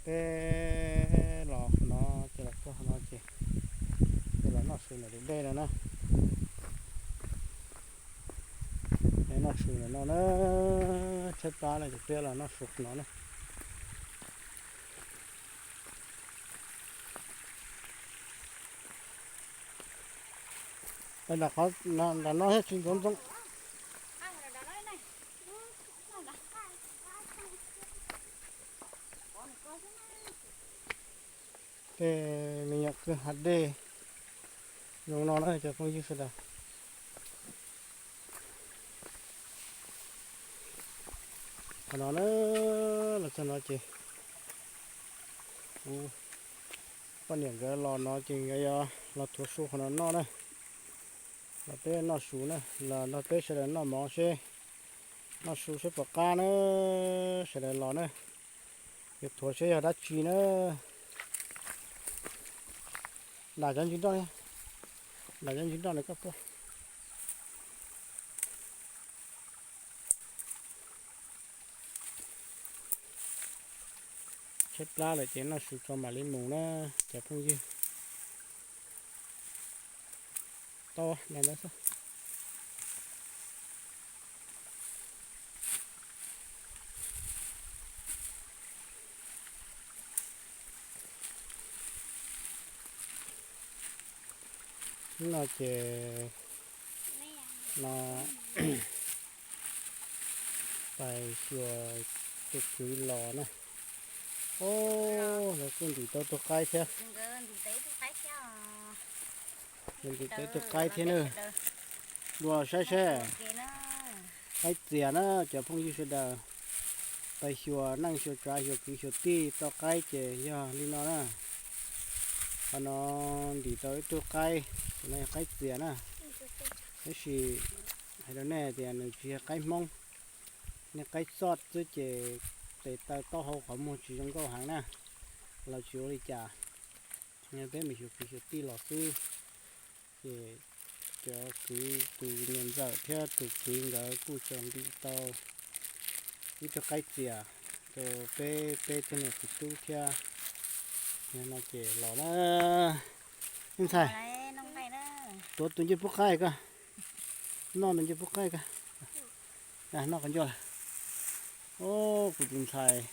peb los no ces los txog no ces peb los noj su ntawm tus dej no na. Noj su ntawm no na, tshaib plab na ces peb los noj su no na. Nram no thiab tsis ntxoov ntxoo. Tej me nyuam kwj hav dej zoo no na cov phooj ywg sawv daws. Qhov no na, los txog no ces poj niam nkawd los no ces nkawd yuav los thuav su qhov no noj na. Los peb noj su na, los nrog peb sawv daws noj mov seb, noj su seb puas qab na, sawv daws los na. Yuav thuav seb yog dab tsi na. Dam cov ntsis nroj, dam cov ntsis nroj na koj tuaj. Tshaib plab lawm ces noj su tso mam li mus na cov phooj ywg. Tau, ntawd xwb. No ces no pais xyuas tus kwv los na. Os, lawv kuj ntim tau tus qaib thiab. Ntim tau tus qaib thiab na. Dua saib seb. Qaib txias na cov phooj ywg sawv daws. Pais xyuas neej xyuas tsav xyuas kwv xyuas tij tau qaib ces yog li no na. Qhov no ntim tau ib tug qaib, no yog qaib txias na. Tab sis hais rau nej tias nws tsis yog qaib Hmoob, nej qaib xoj xwb ces tes taw taub hau qhov muag tsis zoo nkauj heev na. Los tsis ua li cas, peb mus xyuas kwv xyuas tij los xwb. Ces cov kwv, tus niam ntxawm thiab tus kwv nkawd kuj tau ntim tau ib tug qaib txias rau peb, peb tug niam txiv tub thiab. No ces los na. Ntxhais, tuav tus ncej pub qaib ko, noj tus ncej pub qaib ko. Noj qhov ncauj. Os, kuv tus ntxhais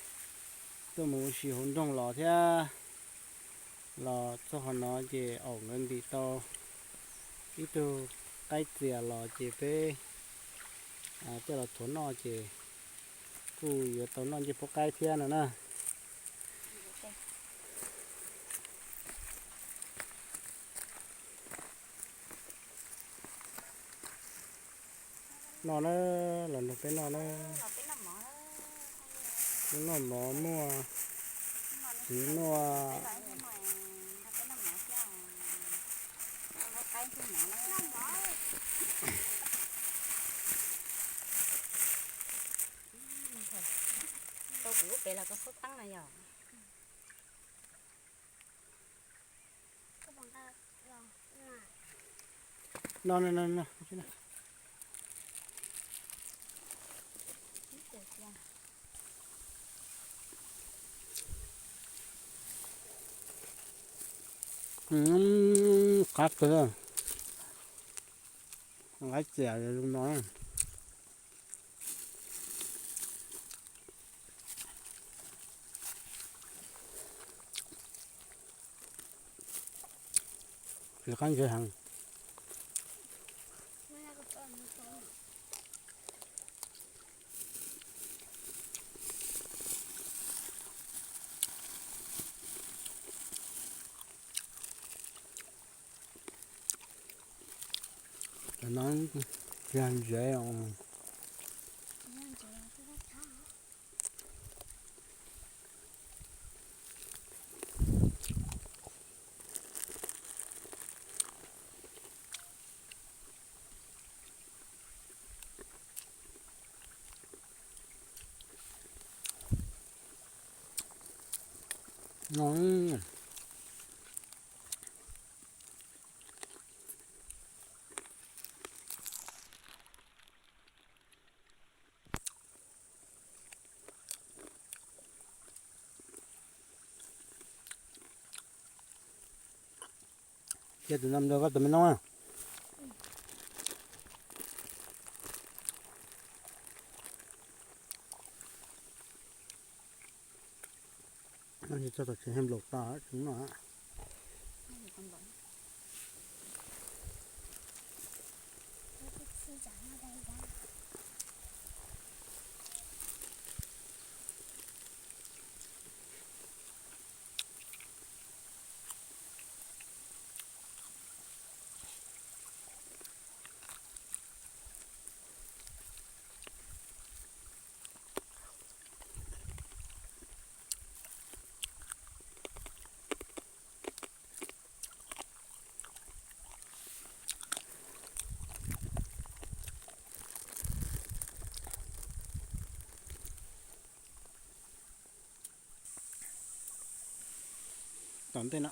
tuaj mus ua si hauv nroog los thiab. Los txog qhov no ces aum nkawd ntim tau ib tug qaib txias los ces peb coj los thuav noj ces kuj yuav tau noj ncej pub qaib thiab no na. No na, los nrog peb noj na. Muaj noj mov, muaj txiv, muaj tau kuv lub pem los koj xub teeb no yog. No no no no. Qab kawg, qaib txias zoo no. Nws qab ntse heev. Cov No yog ntsev os. Cia tus no rau koj tus me noob. Txog tom tsev nplaum tas tsev no. Tom ntej no.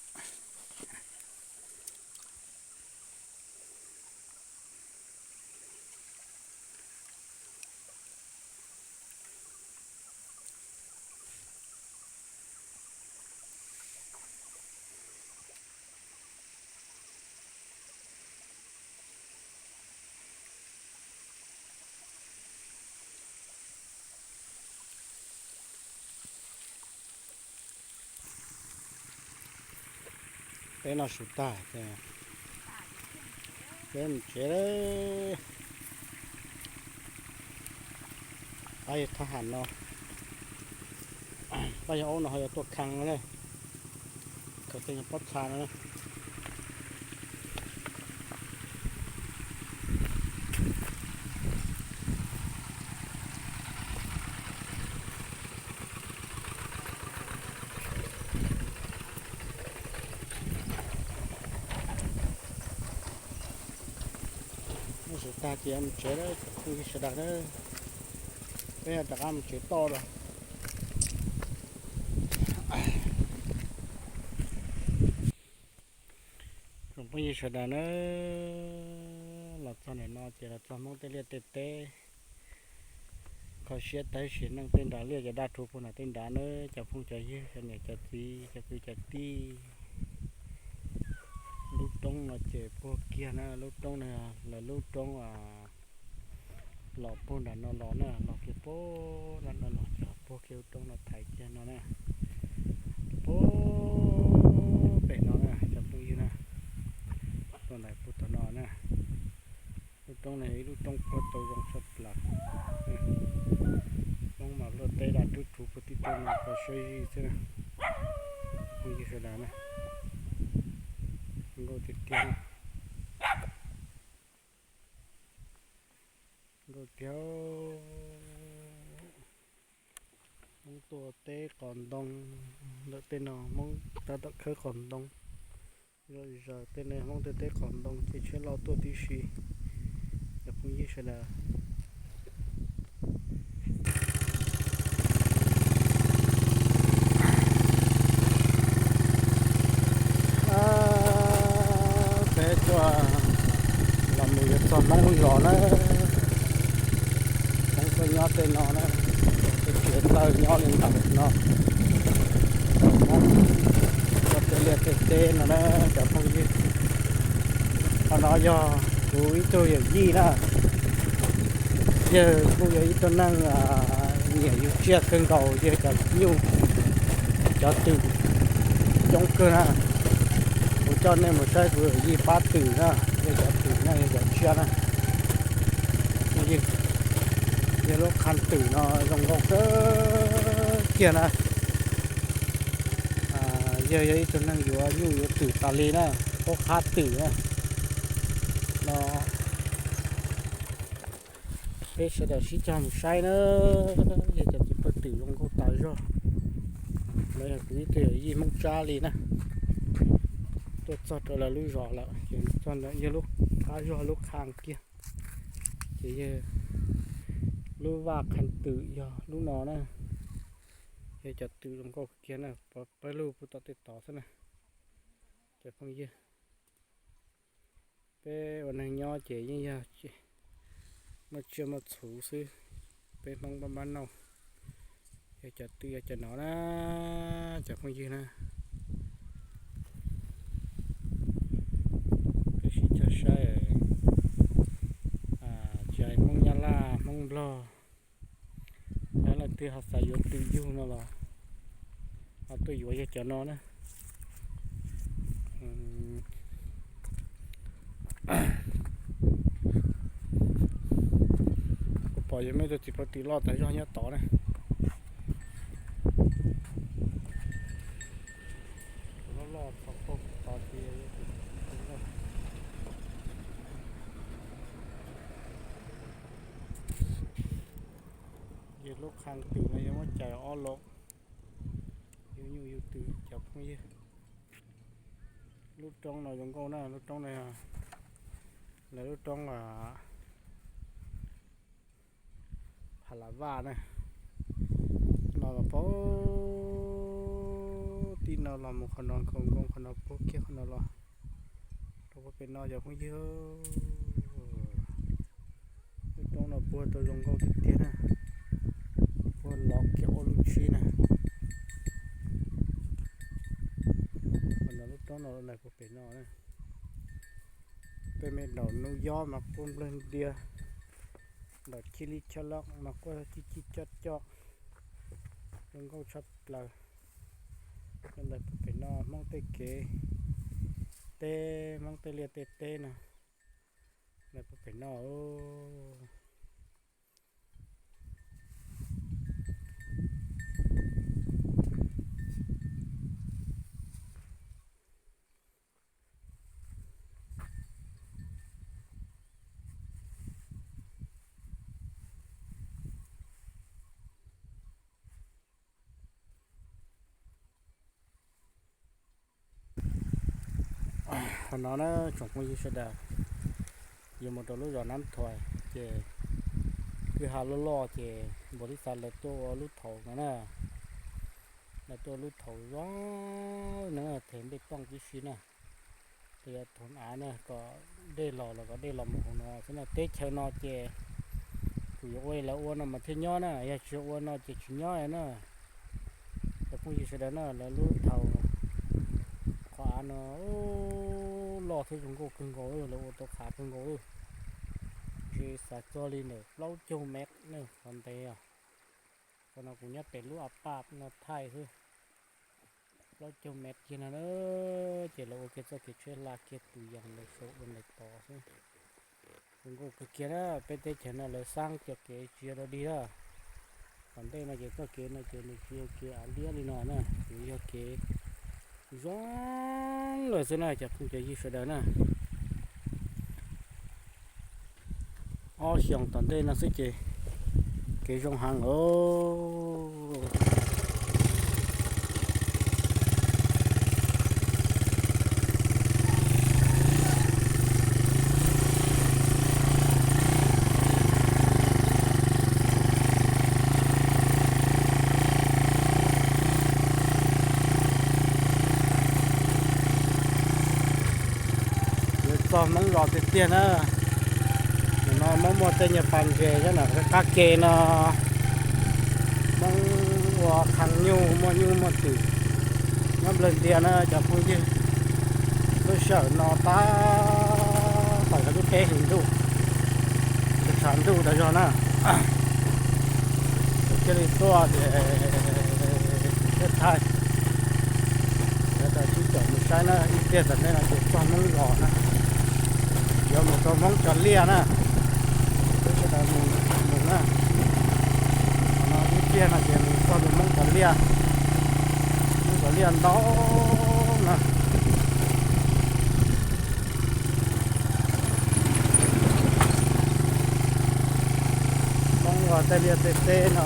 Teb no su tag ces peb mus tsev lawm. Pab yawg thab ham no, pab yawg aub no ho yuav tuaj khee na. Khaws tej nyuag pob txha no. Lub su tag ces mus tsev lawm cov phooj ywg sawv daws na. Peb rov qab mus tsev toj lawm. Tsoom phooj ywg sawv daws na, los txog ntawm no ces los txog Hmoob tej liaj tej teb, kho siab tag sim neej tej nrad, liaj cov daj rhuv puag nram tej nrad na, cov phooj cov ywg, cov niam cov txiv, cov kwv cov tij. Lub roob no ces puag kiag na, lub roob no lawv lub roob los puag nram no los na, los kiag puag nram no los ces puag kiag lub roob no thaiv kiag no na, puag pem no na cov phooj ywg na, tuaj ntais puag tom no na. Lub roob no yog ib lub roob puag tau zoo tshaj plaws. Roob mas luaj teb daj rhuv puag tim tej no kho siab zig xwb na. Phooj ywg sawv daws na, zoo nkauj tiag tiag. Zoo nkauj tiag. Hmoob tuaj teb qos ntoo ntawm tej no, Hmoob tab tom khawb qos ntoo. Zom zaws tej no Hmoob tuaj teb qos ntoo ces tsheb loj tuaj tib si. Cov phooj ywg sawv daws, peb tuaj los mus yuav txog Hmoob lub zos na. Hmoob tuaj nyob tej no na, tej txiv tawj nyob li ntawm no. Hmoob tuaj tej liaj tej teb no na cov phooj ywg. Qhov no yog kuv ib tug yawm yij na. Yawg kuj yog ib tug neeg nyiam yug tsiaj kawg nkaus, yawg cov nyuj cov twm coob kawg na. Kuv coj nej mus saib kuv yawm yij pab twm na, yawg cov twm na, yawg cov tsiaj na. Yawg lub qha twm no zoo nkauj kawg kiag na. Yawg yog ib tug neeg yuav nyuj yuav twm tas li na, paub qha twm na. No Peb sawv daws sib cog mus saib na, yog cov txiv pawg twm zoo nkauj tas zog. Lawv yog kuv ib tug yawm yij Hmoob Tsab li na, tuaj txog rau lawv lub zos lawm ces txog ntawm yawg lub qab zog lub qha kiag, ces yawg lub vaj qhees twm yog lub no na. Yog cov twm zoo nkauj kiag na, pawg lug puag tom tej tod xwb na. Cov phooj ywg, peb ua neeg nyob ces yeej yog muaj tsiaj muaj txhu xwb, peb Hmoob pab pab noj. Yog cov twm yog cov no na, cov phooj ywg na. Peb sib cog saib, tsis hais Hmoob Nyab Laj Hmoob Nplog, yog leej twg ho xav yuav twm yug no los ho tuaj yuav yog cov no na. Kuv pom yog muaj ib tug txiv pawg twm loj tas zog nyob tod na. Loj loj txhov tod tias yog lub qha twm no yog muab cais ob lom, yug nyuj yug twm cov phooj ywg. Lub roob no zoo nkauj na, lub roob no, lawv lub roob Pha La Vaj na. No los puag tim no los mus qhov no, nkhaus nkoo qhov no puag kiag qhov no los rau puag pem no cov phooj ywg. Lub roob no puag tau zoo nkauj tiag tiag na, puag lov kiag ob lub tshib na. Qhov no lub roob no ntawm puag pem no na. Tej me daum nub yob mas quaj nplawg ntia, daum chij lib choj loj mas quaj chij chij coj coj, zoo nkauj tshaj plaws. Ntawm puag pem no Hmoob tej kev teb, Hmoob tej liaj tej teb no, ntawm puag pem no. Qhov no na tsoom phooj ywg sawv daws, yuav mus rau lub zos Nab Thuais ces kwj ha loj loj ces npam li xav lawv tuaj ua lub thaum no na. Lawv tuaj ua lub thaum zoo na, them npej pooj tib si na, los yog thaum av na kom dej los los kom dej los mus hauv no xwb na. Teb chaws no ces tsuas yog ua lawv ua no mas thiaj nyob na, yog tsis ua no ces tsis nyob na. Cov phooj ywg sawv daws na, lawv lub thaum qhov av no loj thiab zoo nkauj kawg nkaus, lawv ua tau qhav kawg nkaus, ntshe xav txog li ntawm plaub caug mev na qhov ntev os. Qhov no kuv nyob pem lub a paj no thaij xwb, plaub caug mev kiag no na. Ces lawv ua kiag txoj kev tsheb hla kiag tus yees ntawd saum ua ntawm tod xwb. Zoo nkauj kawg kiag na, peb teb chaws no lawv xaab cov kev tsis yog dog dig na. Tom ntej no ces txoj kev no ces nws tsis yog kev av liab li no na, nws yog kev zoo lawm xwb na cov phooj cov ywg sawv daws na. Ob xyoos tom ntej no xwb ces kev zoo heev os. Yuav txog Hmoob zos tiag tiag na. Nim no Hmoob muaj tej nyuag pas ntses nyob ntawm qab ke no. Hmoob ua qhee nyuj, muaj nyuj muaj twm nyob nplawg ntias na cov phooj ywg. Lub sij hawm no tab tom yog lub peb hlis ntuj, tshav ntuj tas zog na. Kuv thiaj li tuaj ces thiaj thaij, sawv daws sib caum mus saib na, ib pliag tom ntej no ces txog Hmoob zos na, yuav mus rau Hmoob cov liaj na, sawv daws mus mus na. Qhov no ib pliag no ces mus txog rau Hmoob cov liaj, Hmoob cov liaj ntau na. Luaj tej liaj tej teb no,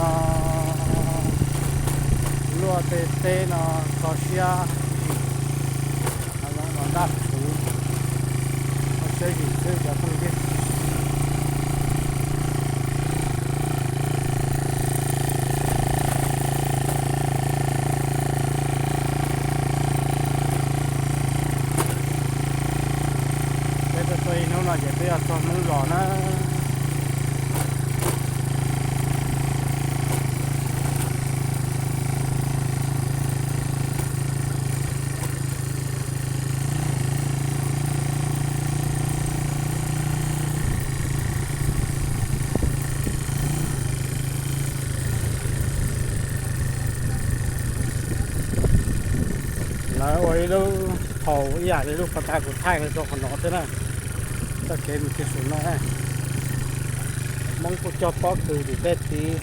luaj tej teb no, kho siab zim, hav zoov no daj rhuv, kho siab zim xwb cov phooj ywg. Peb tuaj txog ib hnub no ces peb yog txog Hmoob zos na. Lawv ua ib lub, thaum ib yam li lub pas tas kuv thaij rau qhov no xwb na. Txoj kev mus kiag saum no, Hmoob kuj cog pob kws tim tej tid.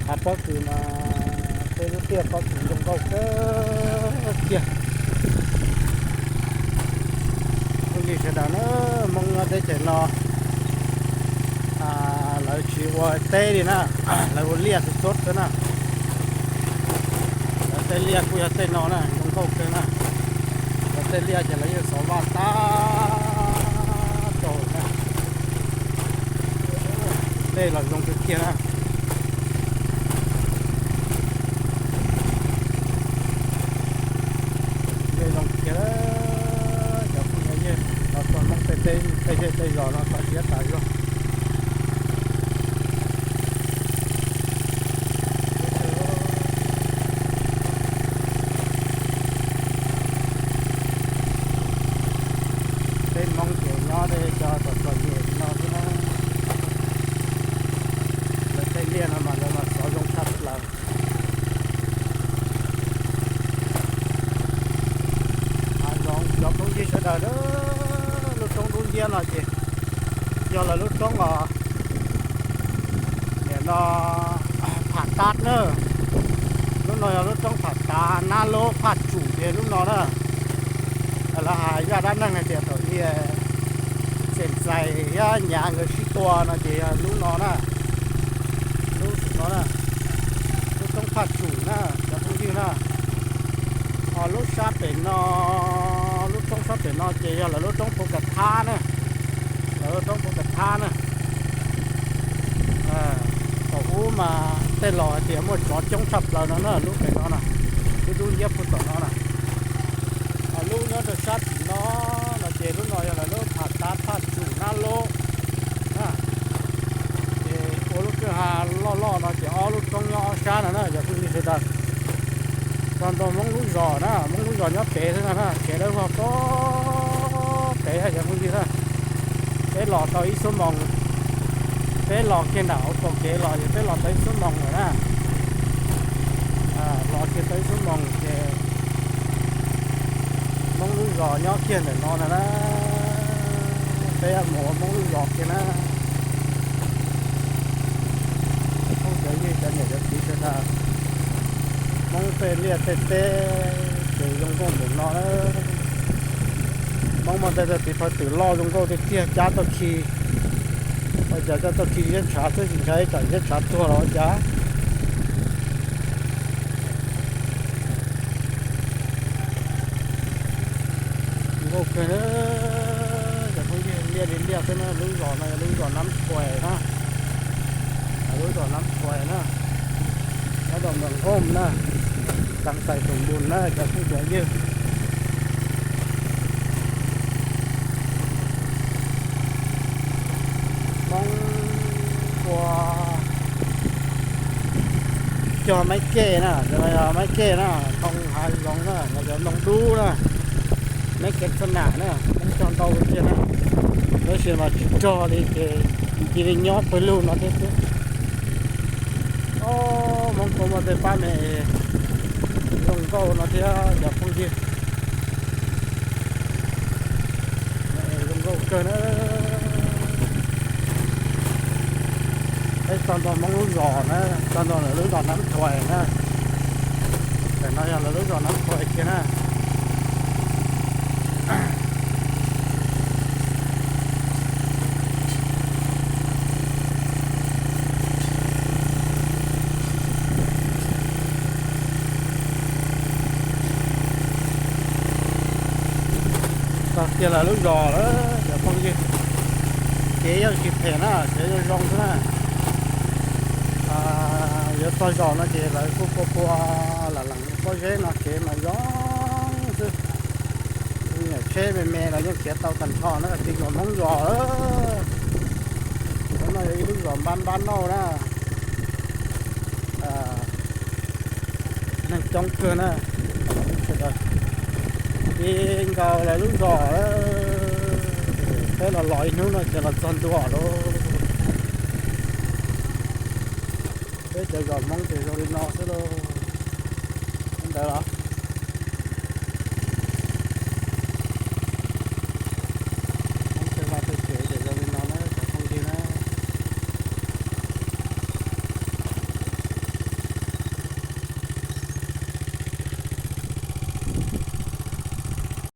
Hav pob kws mas tej lub tiaj pob kws zoo nkauj kawg kiag. Phooj ywg sawv daws na, Hmoob nyob teb chaws no lawv tsis ua teb li na, lawv ua liaj xwb xwb na. Lawv tej liaj kuj yog tej no na, zoo nkauj kawg na. Lawv tej liaj ces lawv yeej xov vaj tab tau na. Dej los zoo kawg kiag na. Dej zoo kiag, cov phooj ywg, los txog Hmoob tej teb tej zej tej zos no kho siab tas zog. Peb Hmoob ces nyob tej cov txom txom nyem no xwb na. Lawv tej liaj no mas lawv mas xov zoo tshaj plaws. Hav zoov cov phooj ywg sawv daws, lub roob dub nciab no ces yog lawv lub roob os. Nim no Pham Tab na, lub no yog lub roob Pham Tab, Nab Lub, Phaj Tsum ces lub no na. Lawv hais zaj dab neeg hais tias thaum ub Xeem Xais thiab Nyav nkawd sib tua no ces yog lub no na. Lub no na, lub roob Phaj Tsum na, cov phooj ywg na. Ho lub sab pem no, lub roob sab pem no ces yog lawv lub roob Phuv Kas Thab na. Lawv lub roob Phuv Kas Thab na. Thaum ub mas tej laus hais tias muaj tsov coob tshaj plaws no na, lub pem no na, lub dub nciab puag tom no na. Ho lub nyob rau sab tim no no ces lub no yog lawv lub Pham Tab, Phaj Tsum, Nab Lub na. Ces ua lub kwj ha loj loj no ces ob lub roob nyob ob sab no na cov phooj ywg sawv daws. Txog ntua Hmoob lub zos na, Hmoob lub zos nyob pem xwb no na, kev dawb vog pob pem cov phooj ywg na. Peb los tau ib xuab moos, peb los kiag nram hauv paus kev los ces peb los tau ib xuab moos lawm na. Los kiag tau ib xuab moos ces Hmoob lub zos nyob kiag ntawm no na na. Peb mus ua Hmoob lub zos kiag na. Phooj cov ywg cov niam cov txiv sawv daws, Hmoob tej liaj tej teb ces zoo nkauj ntawm no na. Hmoob muaj tej tag tiv phawv twm loj zoo nkauj tiag tiag, cab tau khi, ua cas cab tau khi ziab ntshav xwb tsis ntshai tsam ziab ntshav tuag los ua cas. Nkauj kawg na, cov phooj ywg, liaj li liaj xwb na, lub zos no yog lub zos Nab Thuais na, lub zos Nab Thuais na, nyob rau Npam Nkooj na, xeev Xais Tus Npus na cov phooj cov ywg. Hmoob ua cog maib kej na, cov no yog maib kej na, ntoo hav zoov na, los yog ntoo dub na, maib kev xab nam na, Hmoob cog ntau tiag na, tab sis mas tsis rog li ces cia li nyob pawg lug no thiab xwb. Ob, Hmoob kuj muaj tej pab me zoo nkauj no thiab cov phooj ywg. Zoo nkauj kawg na. Peb txog ntua Hmoob lub zos na, txog ntua lawv lub zos Nab Thuais na. Tam no yog lawv lub zos Nab Thuais kiag na. Kiag lawv lub zos lawm cov phooj ywg. Kev yeej tsis phem na, kev zoo zoo xwb na. Yuav txog zos no ces lawv kuj pua pua lam lees pob zeb no, kev mas zoo xwb. Nyuam tsheb me me los yeej khiav tau tag nrho na, tij laug Hmoob zos. Cov no yog ib lub zos npab npab nauj na. Neeg coob kawg na. Ib nkaus lawv lub zos, peb los los ib hnub no ces los txog ntua lawm. Peb cov zos Hmoob ces zoo li no xwb lauj. Ntawd los